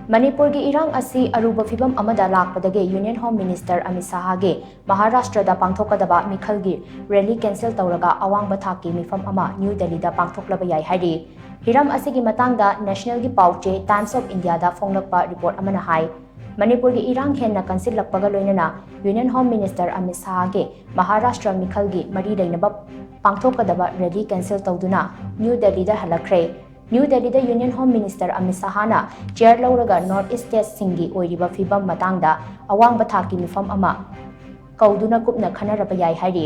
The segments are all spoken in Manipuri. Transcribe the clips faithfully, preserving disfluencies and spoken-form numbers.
ꯃꯅꯤꯄꯨꯔꯒꯤ ꯏꯔꯥꯡ ꯑꯁꯤ ꯑꯔꯨꯕ ꯐꯤꯕꯝ ꯑꯃꯗ ꯂꯥꯛꯄꯗꯒꯤ Union Home Minister ꯑꯃꯤꯠ ꯁꯍꯥꯒꯤ ꯃꯍꯥꯔꯥꯁꯇ꯭ꯔꯗ ꯄꯥꯡꯊꯣꯛꯀꯗꯕ ꯃꯤꯈꯜꯒꯤ rally cancel ꯇꯧꯔꯒ ꯑꯋꯥꯡꯕ ꯊꯥꯛꯀꯤ ꯃꯤꯐꯝ ꯑꯃ ꯅ꯭ꯌꯨ ꯗꯦꯜꯂꯤꯗ ꯄꯥꯡꯊꯣꯛꯂꯕ ꯌꯥꯏ ꯍꯥꯏꯔꯤ꯫ ꯍꯤꯔꯝ ꯑꯁꯤꯒꯤ ꯃꯇꯥꯡꯗ National ꯒꯤ ꯄꯥꯎ ꯆꯦ Times of India the ꯐꯣꯡꯂꯛꯄ report ꯑꯃꯅ ꯍꯥꯏ, ꯃꯅꯤꯄꯨꯔꯒꯤ ꯏꯔꯥꯡ ꯍꯦꯟꯅ ꯀꯟꯁꯤꯜꯂꯛꯄꯒ ꯂꯣꯏꯅꯅ Union Home Minister Amit ꯁꯍꯥꯒꯤ Maharashtra ꯃꯤꯈꯜꯒꯤ ꯃꯔꯤ ꯂꯩꯅꯕ ꯄꯥꯡꯊꯣꯛꯀꯗꯕ rally cancel ꯇꯧꯗꯨꯅ ꯅ꯭ꯌꯨ ꯗꯦꯜꯂꯤꯗ ꯍꯜꯂꯛꯈ꯭ꯔꯦ꯫ ꯅ꯭ꯌꯨ ꯗꯦꯜꯂꯤꯗ Union Home Minister ꯑꯃꯤꯠ ꯁꯍꯥꯅ chair ꯂꯧꯔꯒ North East state ꯁꯤꯡꯒꯤ ꯑꯣꯏꯔꯤꯕ ꯐꯤꯕꯝ ꯃꯇꯥꯡꯗ ꯑꯋꯥꯡꯕ ꯊꯥꯛꯀꯤ ꯃꯤꯐꯝ ꯑꯃ ꯀꯧꯗꯨꯅ ꯀꯨꯞꯅ ꯈꯟꯅꯔꯕ ꯌꯥꯏ ꯍꯥꯏꯔꯤ꯫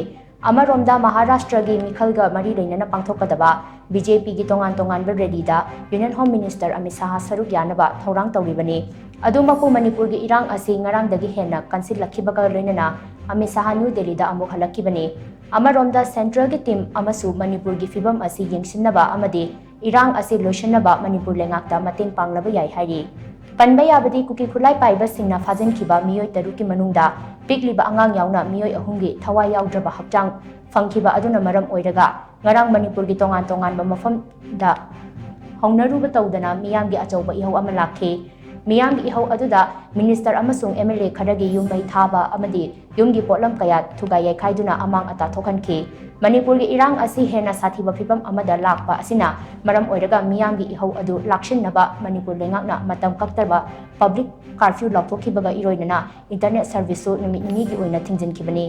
ꯑꯃꯔꯣꯝꯗ ꯃꯍꯥꯔꯥꯁꯇ꯭ꯔꯒꯤ ꯃꯤꯈꯜꯒ ꯃꯔꯤ ꯂꯩꯅꯅ ꯄꯥꯡꯊꯣꯛꯀꯗꯕ BJP ꯒꯤ ꯇꯣꯉꯥꯟ ꯇꯣꯉꯥꯟꯕ rally ꯗ Union Home Minister ꯑꯃꯤꯠ ꯁꯍꯥ ꯁꯔꯨꯛ ꯌꯥꯅꯕ ꯊꯧꯔꯥꯡ ꯇꯧꯔꯤꯕꯅꯤ꯫ ꯑꯗꯨꯃꯛꯄꯨ ꯃꯅꯤꯄꯨꯔꯒꯤ ꯏꯔꯥꯡ ꯑꯁꯤ ꯉꯔꯥꯡꯗꯒꯤ ꯍꯦꯟꯅ ꯀꯟꯁꯤꯜꯂꯛꯈꯤꯕꯒ ꯂꯣꯏꯅꯅ ꯑꯃꯤꯠ ꯁꯍꯥ ꯅ꯭ꯌꯨ ꯗꯦꯜꯂꯤꯗ ꯑꯃꯨꯛ ꯍꯜꯂꯛꯈꯤꯕꯅꯤ꯫ ꯑꯃꯔꯣꯝꯗ central ꯒꯤ team ꯑꯃꯁꯨ ꯃꯅꯤꯄꯨꯔꯒꯤ ꯐꯤꯕꯝ ꯑꯁꯤ ꯌꯦꯡꯁꯤꯟꯅꯕ ꯑꯃꯗꯤ ꯏꯔꯥꯡ ꯑꯁꯤ ꯂꯣꯏꯁꯤꯟꯅꯕ ꯃꯅꯤꯄꯨꯔ ꯂꯩꯉꯥꯛꯇ ꯃꯇꯦꯡ ꯄꯥꯡꯂꯕ ꯌꯥꯏ ꯍꯥꯏꯔꯤ꯫ ꯄꯟꯕ ꯌꯥꯕꯗꯤ ꯀꯨꯀꯤ ꯈꯨꯠꯂꯥꯏ ꯄꯥꯏꯕꯁꯤꯡꯅ ꯐꯥꯖꯤꯟꯈꯤꯕ ꯃꯤꯑꯣꯏ ꯇꯔꯨꯛꯀꯤ ꯃꯅꯨꯡꯗ ꯄꯤꯛꯂꯤꯕ ꯑꯉꯥꯡ ꯌꯥꯎꯅ ꯃꯤꯑꯣꯏ ꯑꯍꯨꯝꯒꯤ ꯊꯋꯥꯏ ꯌꯥꯎꯗ꯭ꯔꯕ ꯍꯛꯆꯥꯡ ꯐꯪꯈꯤꯕ ꯑꯗꯨꯅ ꯃꯔꯝ ꯑꯣꯏꯔꯒ ꯉꯔꯥꯡ ꯃꯅꯤꯄꯨꯔꯒꯤ ꯇꯣꯉꯥꯟ ꯇꯣꯉꯥꯟꯕ ꯃꯐꯝꯗ ꯍꯧꯅꯔꯨꯕ ꯇꯧꯗꯅ ꯃꯤꯌꯥꯝꯒꯤ ꯑꯆꯧꯕ ꯏꯍꯧ ꯑꯃ ꯂꯥꯛꯈꯤ꯫ ꯃꯤꯌꯥꯝꯒꯤ ꯏꯍꯧ ꯑꯗꯨꯗ minister ꯑꯃꯁꯨꯡ MLA ꯈꯔꯒꯤ ꯌꯨꯝ ꯃꯩ ꯊꯥꯕ ꯑꯃꯗꯤ ꯌꯨꯝꯒꯤ ꯄꯣꯠꯂꯝ ꯀꯌꯥ ꯊꯨꯒꯥꯏ ꯌꯩꯈꯥꯏꯗꯨꯅ ꯑꯃꯥꯡ ꯑꯇꯥ ꯊꯣꯛꯍꯟꯈꯤ꯫ ꯃꯅꯤꯄꯨꯔꯒꯤ ꯏꯔꯥꯡ ꯑꯁꯤ ꯍꯦꯟꯅ ꯁꯥꯊꯤꯕ ꯐꯤꯕꯝ ꯑꯃꯗ ꯂꯥꯛꯄ ꯑꯁꯤꯅ ꯃꯔꯝ ꯑꯣꯏꯔꯒ ꯃꯤꯌꯥꯝꯒꯤ ꯏꯍꯧ ꯑꯗꯨ ꯂꯥꯛꯁꯤꯟꯅꯕ ꯃꯅꯤꯄꯨꯔ ꯂꯩꯉꯥꯛꯅ ꯃꯇꯝ ꯀꯛꯇꯕ public curfew ꯂꯥꯎꯊꯣꯛꯈꯤꯕꯒ ꯏꯔꯣꯏꯅꯅ internet service ꯁꯨ ꯅꯨꯃꯤꯠ ꯅꯤꯅꯤꯒꯤ ꯑꯣꯏꯅ ꯊꯤꯡꯖꯤꯟꯈꯤꯕꯅꯤ꯫